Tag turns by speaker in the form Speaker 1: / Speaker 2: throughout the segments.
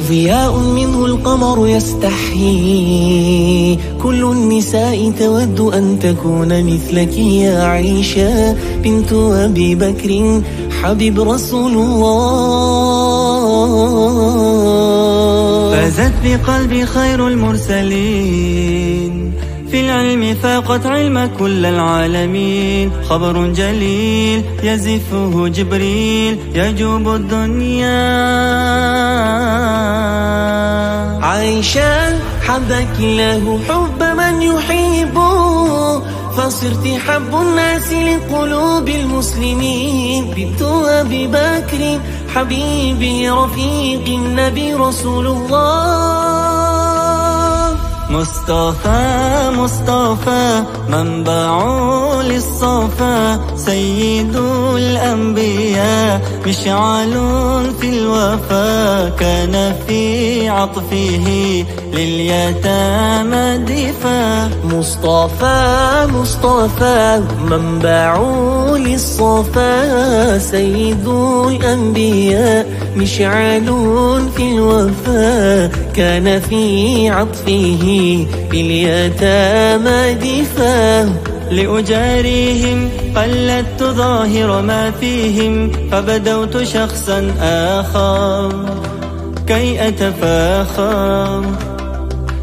Speaker 1: ضياء منه القمر يستحيي، كل النساء تود أن تكون مثلك يا عائشة بنت أبي بكر حبيب رسول الله.
Speaker 2: فازت بقلب خير المرسلين، في العلم فاقت علم كل العالمين، خبر جليل يزفه جبريل يجوب الدنيا.
Speaker 1: عائشة حبك الله حب من يحبه، فصرت حب الناس لقلوب المسلمين، بنت أبي بكر حبيبي رفيق النبي رسول الله.
Speaker 2: مصطفى مصطفى منبع للصفا، سيد الأنبياء مشعل في الوفا، كان في عطفه لليتامى دفا.
Speaker 1: مصطفى مصطفى منبع للصفا، سيد الأنبياء مشعل في الوفا، كان في عطفه لليتامى دفا.
Speaker 2: لأجاريهم قلدت ظاهر ما فيهم، فبدوت شخصا آخر كي أتفاخر،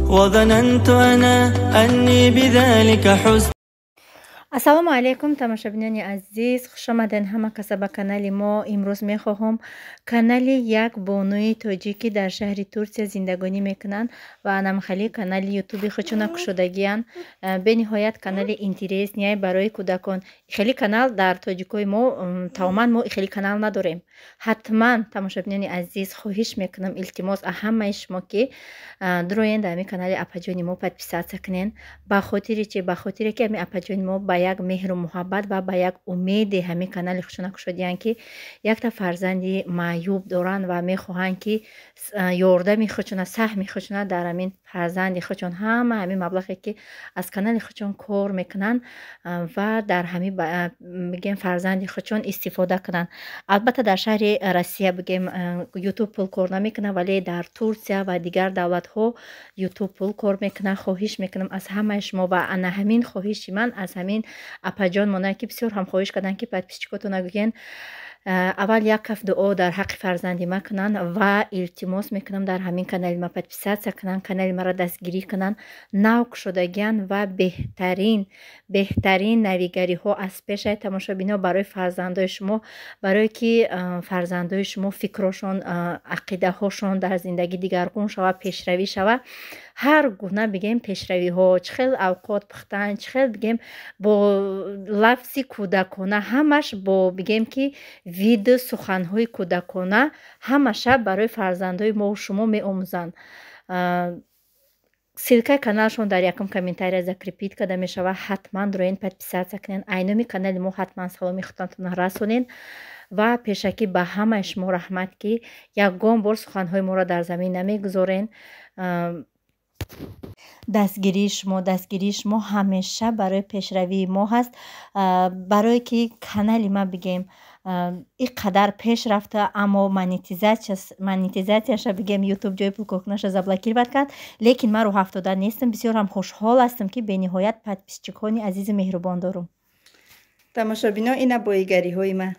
Speaker 2: وظننت أنا أني بذلك حسن.
Speaker 3: Ассалому алайкум, тамошобинони азиз, хушомаден ҳама каса ба канали мо. Имрӯз мехоҳам канали як бонуи тоҷикӣ дар шаҳри Турсия зиндагонӣ мекунанд ва анамхали канали ютуби худшона кушодагиянд. Бениҳоят канали интересный барои кӯдакон. Хеле канал дар тоҷикои мо тамоман мо хеле канал надорем. Ҳатман тамошобинони азиз, хоҳиш мекунам, илтимос аз ҳамаи шумо ки дуроен дар ҳамин канали апаҷони мо подписаться кунен. Ба хотири чи? Ба хотире ки ҳамин апаҷони мо ба як меҳру муҳаббат ва ба як умеди ҳамин канали худшона кушодиянд ки якта фарзанди маъюб доранд ва мехоҳанд ки ёрдами худшона, саҳми худшона дар ҳамин фарзанди худшон, ҳама ҳамин маблағе ки аз канали худшон кор мекунанд ва дар ҳамин бигем фарзанди худшон истифода кунанд. Албатта дар шаҳри Россия бигем ютуб пул кор намекунад, вале дар Турсия ва дигар давлатҳо ютуб пул кор мекунад. Хоҳиш мекунам аз ҳамаи шумо ва ана ҳамин хоҳиши ман аз ҳамин апаҷон монанд ки бисёр ҳам хоҳиш карданд ки подписчикотона гӯянд аввал як каф дуо дар ҳаққи фарзанди ма кунанд ва илтимос мекунам дар ҳамин канали ма подписаться кунанд, канали маро дастгирӣ кунанд. Нав кушодагиянд ва беҳтарин беҳтарин навигариҳо аз пешаи тамошобино барои фарзандои шумо, барое ки фарзандои шумо фикрошон, ақидаҳошон дар зиндагӣ дигаргун шавад, пешравӣ шавад. Ҳар гуна бигем пешравиҳо, чӣ хел авқот пухтан, чӣ хел бигем бо лафзи кӯдакона, ҳамаш бо бигем ки виду суханҳои кӯдакона ҳамаша барои фарзандои мову шумо меомӯзанд. Ссылкаи каналшон дар якум комментария закрепить карда мешавад. Ҳатман дуроен подписаться кунед. Айноми канали мо ҳатман саломи худатонро расонед ва пешакӣ ба ҳамаи шумо раҳмат ки ягон бор суханҳои моро дар замин намегузорен. Дастгирии шумо ҳамеша барои пешравии мо ҳаст. Барое ки канали ма бигем ин қадар пеш рафта, аммо монетизатсияша бигем ютуб ҷои пулкоркунаша заблокировать кард, лекин ман рӯҳафтода нестам. Бисёр ҳам хушҳол ҳастам ки бениҳоят подписчикони азизу меҳрубон дорум.
Speaker 4: Тамошобино, ина боигариҳои ман.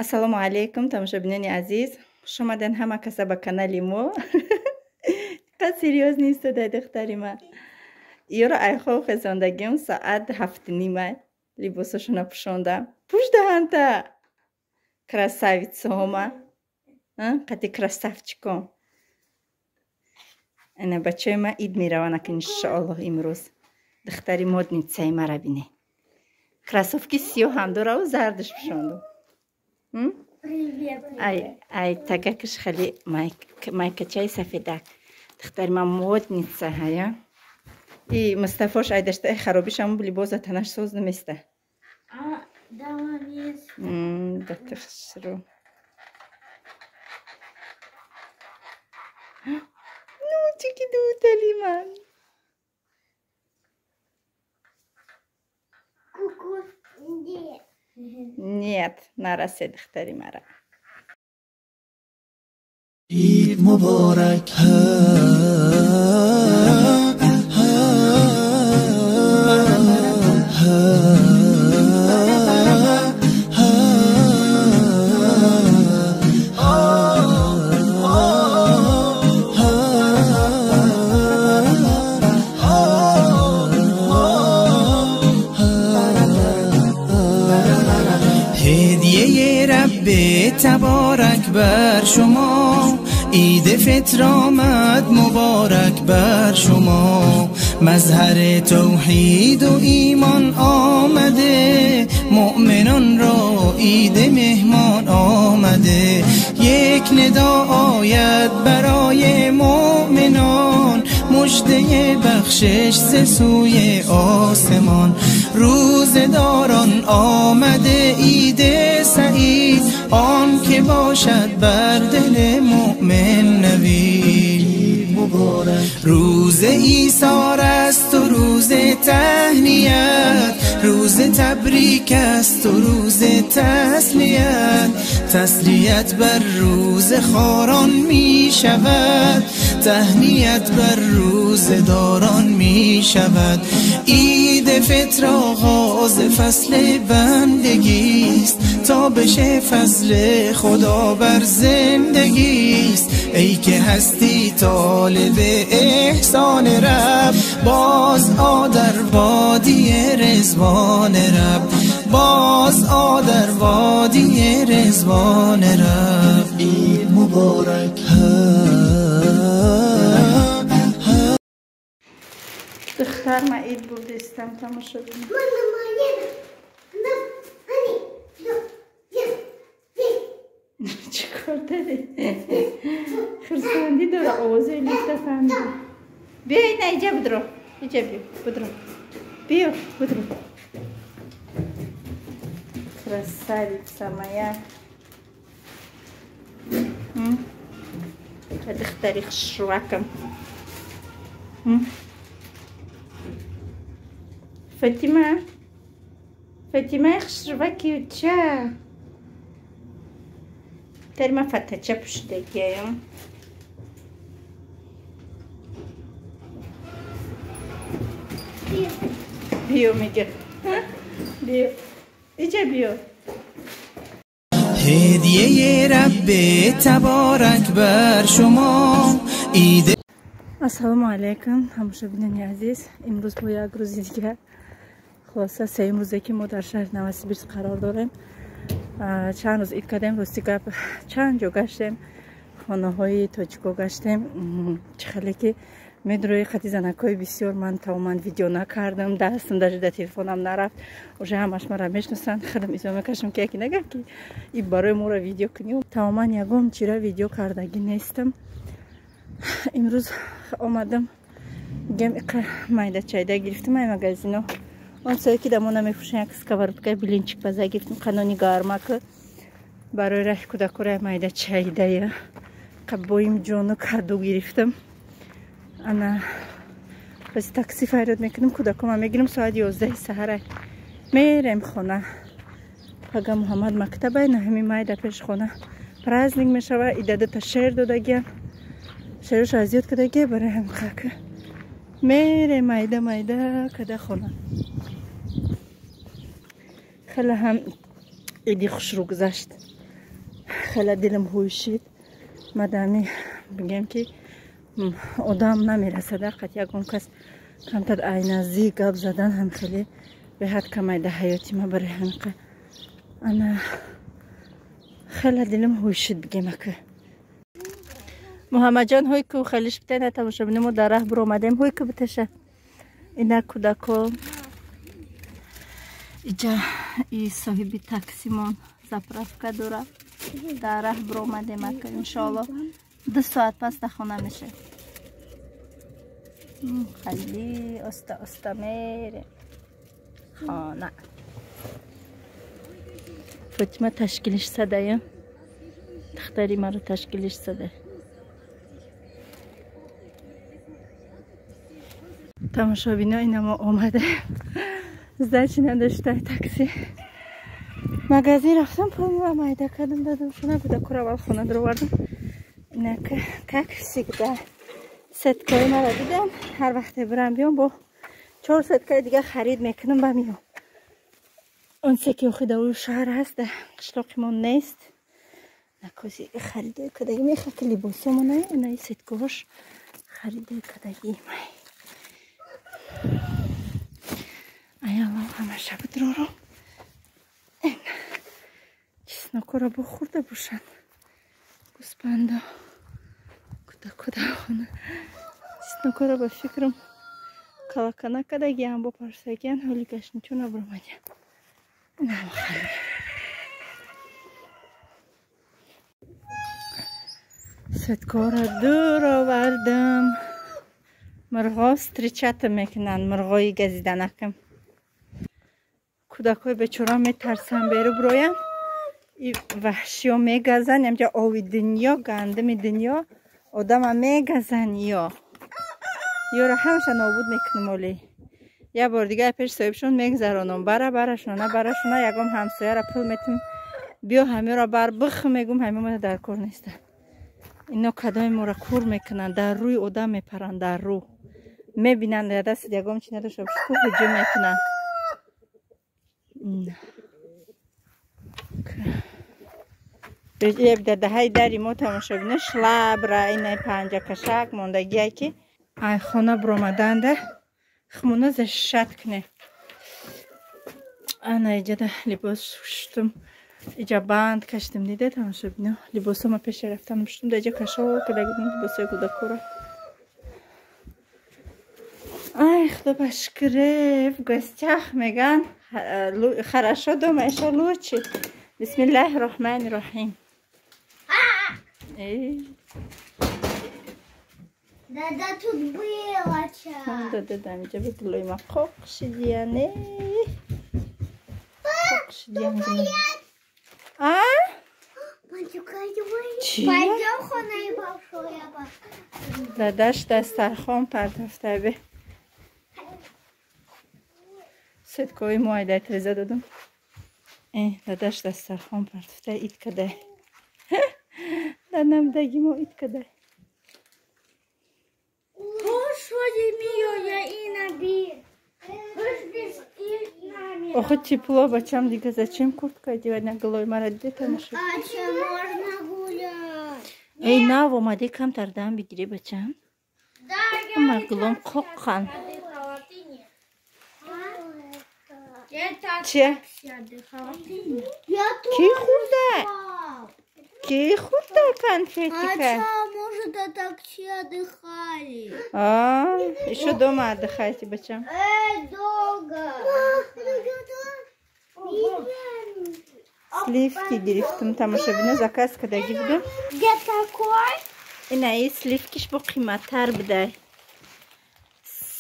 Speaker 4: Ассалому алайкум, тамошобинони азиз, хушомаден ҳама каса ба канали мо. Қад серьёзно истода духтари ман. Ёро айхов хезондагим, соат 7:30, либосашона пӯшондам. Пӯш даҳанта, красавицаҳома қати красавчиком. Ана бачаи ма ид мераванд, иншоаллоҳ, имрӯз. Духтари модницаи мара бине, кроссовки сиёҳ ҳам дораву зардаш пӯшонду. Ай тагакаш хеле майкачаи сафедак. Духтари ман модница ҳая. И Мустафош айдашта харобишам, либоса танаш соз наместа. Датахшру. Нучики дутали ман. Нет, нарасе, духтари мара.
Speaker 1: عید مبارک. هدیه رب تبارک بر شما، عید فطر آمد مبارک بر شما. مظهر توحید و ایمان آمده، مؤمنان را عید مهمان آمده. یک ندا آید برای مؤمنان، مژده بخشش ز سوی آسمان. روزه‌داران آمده عید سعید، آن که باشد بر دل مؤمن نوید. روز ایثار است و روز تهنیت، روز تبریک است و روز تسلیت. تسلیت بر روز خاران می شود، تهنیت بر روز داران می شود. عید فطر آغاز فصل بندگیست، تا بشه فضل خدا بر زندگیست. ای که هستی طالب احسان رب، باز آ در وادی رضوان رب، باز آ در وادی رضوان رب. عید مبارک.
Speaker 4: دختر ما عید بردستم تماشا بینم. چیکار داری؟ خرسندی داره، آوازه لیفت فهمیده. بیا اینا اینجا بدرو، اینجا بیا بدرو، بیا بدرو. Красавица моя. دختری خوشرکم. فاطمه، فاطمه خوشرکی چه؟ دختری من فتچه پوشیدگیم. بیو میگه، بیو اینجا بیو.
Speaker 1: هدیه رب تبارک بر شما عید.
Speaker 4: السلام علیکم همشهریان عزیز. امروز با یک روز دیگه، خلاصه سه روزه که ما در شهر نووسیبیرسک قرار داریم. چند روز عید کردیم، راستی گپ چند جا گشتیم، خانه های تاجیکو گشتیم. چه خیلی که медрои хати занакҳои бисёр ман тамоман видео накардам, дастам даже дар телефонам нарафт. Уже ҳамаш мара мешиносанд, худам изо мекашам ки яке нагар ки и барои моро видео кунӣ. Тамоман ягон чира видео кардагӣ нестам. Имрӯз омадам гем иқа майда чайда гирифтам ай магазино. Он сое ки дамо намефурӯшанд, як сковородкаи блинчик паза гирифтам, қанони гармак барои раҳи кӯдакора майда чайдая қабоим ҷону каду гирифтам. Ана пас такси фарёд мекунем, кӯдакома мегирем, соати 11 саҳара мерем хона. Пага Муҳаммад мактабай, наҳами май дар пеши хона праздник мешава. Ида дута шер додагиям, шероша аз ёд кардагия, барои ҳам хака мерем майда майда када хона. Хеле ҳам иди хушрӯ гузашт, хеле дилам ҳӯшид. Мадами бигем ки одам намерасад, қат ягон кас камтар айнази гап задан ҳам хеле беҳад камай дар ҳаёти ма. Барои ҳамиқа ана хеле дилам ҳӯшид бигем ака. Муҳаммадҷон ҳой ку халиш битена тамошобини мо дар раҳ биромадем. Ҳой ку биташа ина кӯдако иҷа и соҳиби таксимон заправка дора. Дар раҳ биромадем ака, иншоалло 2 соат пас дар хона мешавем. Хали оста оста мерем хона. Фотима ташкилиш задая, духтари маро ташкилиш зада. Тамошобино ина мо омадаем. Сдачи надоштай такси. Магазин рафтам, пулма майда кардам, дадам шуна, кӯдакро аввал хона даровардам. Как всегда, сеткаи мара дидам. Ҳар вақте бирам биём, бо чор сеткаи дига харид мекунам ба миём. Он се ки охи дар шаҳр ҳаст, дар қишлоқи мо нест. Накози харидои кадаги меха ки либосомона инаи сеткаҳош харидои кадаги май. Аялам ҳамаша бидроро. Чеснокора бо хӯрда бошанд. Гӯспандо куда хона. Чеснокора ба фикрам калакана кадагиам бо парсагиан ҳоли гашничо набуромадиям. Сеткора дур овардам. Мурғо встречата мекунанд, мурғои газиданакам. Кӯдакҳои бечора метарсанд беру бироянд. И ваҳшиё мегазанд, ҳамҷа ови дунё, гандуми дунё, одама мегазанд ё. Ёро ҳамаша нобуд мекунам оли. Я бор дигар пеш соҳибшон мегзаронам. Бара барашона, барашона, ягон ҳамсояра пул метим. Биё ҳамёро бар бих мегум, ҳамё дар кор нестанд. Ино кадоми моро кур мекунанд, дар рӯи одам мепаранд, дар рӯ. Мебинанд, дар дастат ягон чи надошта бошад, ку ҳуҷум мекунанд. Дар даҳаи дари мо тамошобино шлабра, инаи панҷакашак мондагие ки ай хона биромаданда хмуна зашат кунем. Ана иҷада либос шуштум, иҷа банд кашидим, дида тамошобино. Либосома пеша рафтам шуштум, дар иҷа кашо кардагидим либосои кӯдакора. Ай, худо ба шукре, в гостях меган хорошо дома ещё лучше. Бисмиллаҳи роҳмани роҳим.
Speaker 5: Да-да, тут было чай.
Speaker 4: Да-да-да, инҷа буд лойма қоқ шидияне. Қоқ шидиян. А?
Speaker 5: Пойдем хонаи большое.
Speaker 4: Дадаш дастархон партофта бе. Сеткои мо айдай треза додум. Дадаш дастархон партофта ид кадай. Дар намдаги мо ид кадай. Охо тепло, бачам дига зачем куртка одевать на голове? Мара где там ещё?
Speaker 5: А чем можно гулять?
Speaker 4: Эй, нав омади камтар дам бигири бачам. Ма гулом қоққан. Че? Ки хурда? Ки хурда конфетика?
Speaker 5: А может, это все отдыхали?
Speaker 4: А, еще дома отдыхайте, бачам.
Speaker 5: Эй, долго.
Speaker 4: Сливки гирифтум, тамошобино заказ кадаги будам.
Speaker 5: Где такой?
Speaker 4: Инаи сливкиш бо қиматтар будай.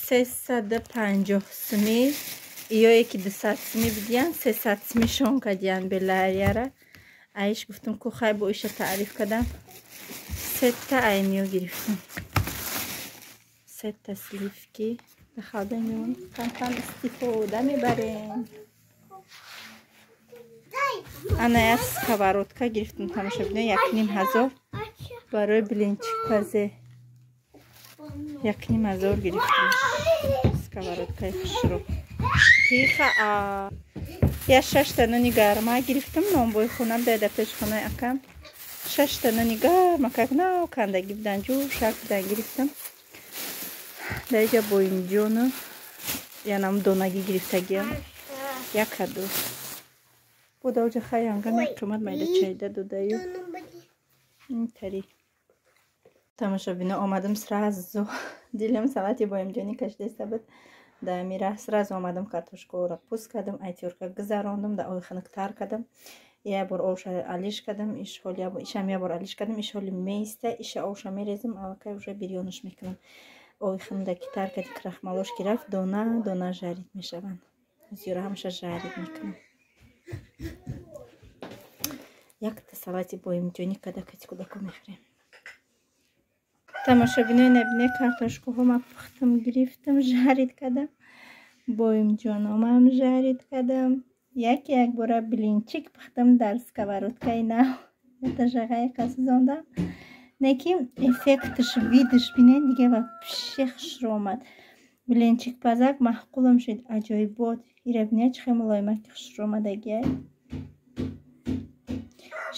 Speaker 4: 350 сумӣ. Иёе ки 200 сумӣ будиян, 300 сумӣ шон кадиян беларияра. Аиш гуфтум ку хай бо иша таъриф кадам. Сетта аймиё гирифтум. Сетта сливки. Дахалдем кам-кам истифода мебарем. Ана як сковородка гирифтум тамошобино, 1500 барои блинчик пазе. 1500 гирифтум. Сковородкаи хушрӯ. Тиха а. Я шашта нони гарма гирифтум, нонбои хонам дар пеш хонаи акам. Шашта нони гарма как нав кандаги будан, ҷӯшак будан гирифтам. Дар иҷа боимҷону янам донагӣ гирифтагиам. Якаду. Буда оҷа хаянга меқимат майда чайда додаю. Интари. Тамошобино омадам сразу. Дилам салати боимҷони кашидаиста буд. Дар мира сразу омадам картошкаро пӯст кардам, айтёрка гузарондам, дар ои хунуктар кардам. Я бор овша алиш кардам, ишам я бор алиш кардам, иш ҳоли меиста, иша овша мерезам, аллакай уже бирёнаш мекунам. Ои хунудаки тар карди, крахмалош ки рафт, дона дона жарид мешаванд. Зиёра ҳамаша жарид мекунам. Якта салати боимҷони када кати кӯдако мехӯрем. Тамошобинои набине картошкаҳо ма пухтам, гирифтам, жарид кардам. Боимҷономам жарид кардам. Яке якбора блинчик пухтам дар сковородкаи нав. Ятажағаи қасизондам. Не ки эффектш, видш бинед, дига вообще хушрӯ омад. Блинчик пазак маъқулам шуд, аҷоибот. Ира бинед, чӣ хел мулоимаки хушрӯ омадагиай.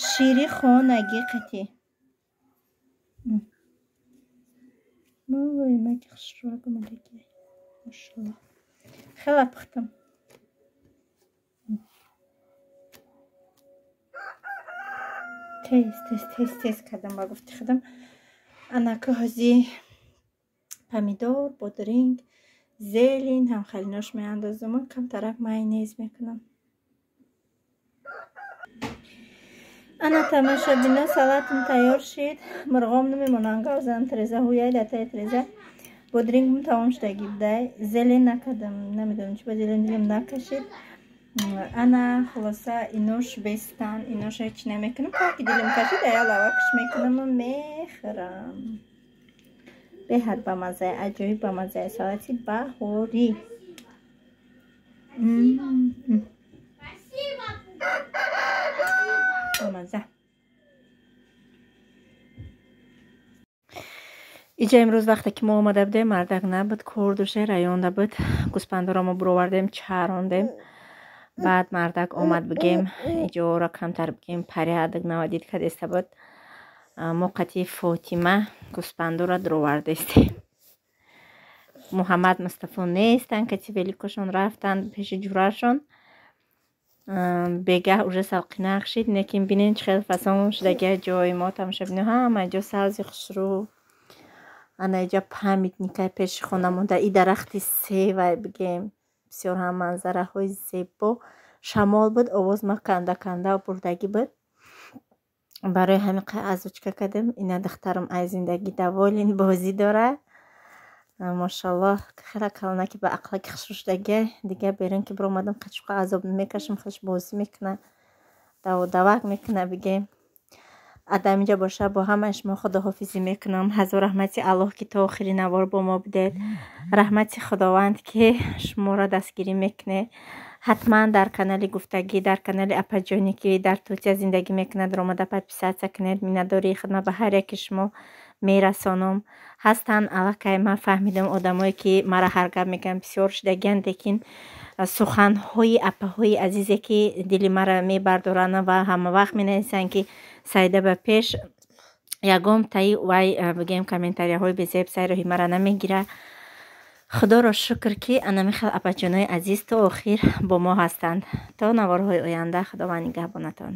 Speaker 4: Шири хонагӣ қатӣ. Мулоимаки хушрӯак омадагиай. Машаллоҳ. Хела пухтам. Тез, тез, тез, тез кардам ба гуфти худам. Анака ҳози помидор, бодринг, зелень ҳамхелинош меандозам, камтарак майонез мекунам. Ана тамошобино, салатам тайёр шид. Мурғом намемонанд гавзан треза, ҳуяй латаи треза. Бодрингм тамом шудагӣ будай. Зелень накардам, намедонам чӣ ба зелень дилам накашид. Ана хулоса инош бестан, инош ҳеч намекунам. Ки дилам кашид, ая лавакш мекунаму мехӯрам. Беҳад бамаззае, аҷоиб бамаззае салати баҳорӣ. Бамазза. Иҷа имрӯз вақте ки мо омада будем, мардак набуд, кор доше, районда буд. Гӯспандоро мо буровардем, чарондем. Баъд мардак омад, бигем, иҷоро камтар бигем, порядок наводид кардеста буд. Мо қатъи Фотима гӯспандоро дуровардестем. Муҳаммад Мустафо нестанд, кати великошон рафтанд пеши ҷурашон. Бегаҳ уже салқинақ шид, лекин бинен чӣ хел фасон шудагия ҷои мо, тамошобино, ҳама ҷо сабзи хушрӯ. Ана иҷа памятникай пеши хона монда, и дарахти севай бигем. Бисёр ҳам манзараҳои зебо. Шамол буд, овоз ма канда канда бурдагӣ буд. Барои ҳамин қай озвучка кардем. Ина духтарам ай зиндагӣ доволен, бозӣ дора. Мошаллоҳ, хела калонаки ба ақлаки хушрӯ шудагия. Дига берун ки биромадам, қачуқа азоб намекашам, худаш бозӣ мекуна, даводавак мекуна бигем. Адам инҷа боша, бо ҳамаи шумо худоҳофизӣ мекунам. Ҳазор раҳмати Аллоҳ, ки то охири навор бо мо будед. Раҳмати Худованд, ки шуморо дастгирӣ мекунед. Ҳатман дар канали гуфтагӣ, дар канали апаҷоне, ки дар Турсия зиндагӣ мекунад, омада подписаться кунед. Миннатдории хидмат ба ҳар яки шумо мерасонам. Ҳастанд аллакай, ман фаҳмидам, одамое ки мара ҳар гап мегӯянд, бисёр шудагианд, лекин суханҳои апаҳои азизе, ки дили мара мебардоранд ва ҳамавақт менависанд, ки Саида ба пеш, ягон таи вай бигем комментарияҳои безеб саи роҳи мара намегирад. Худоро шукр, ки анами хел апаҷонои азиз то охир бо мо ҳастанд. То наворҳои оянда, Худованд нигаҳбонатон.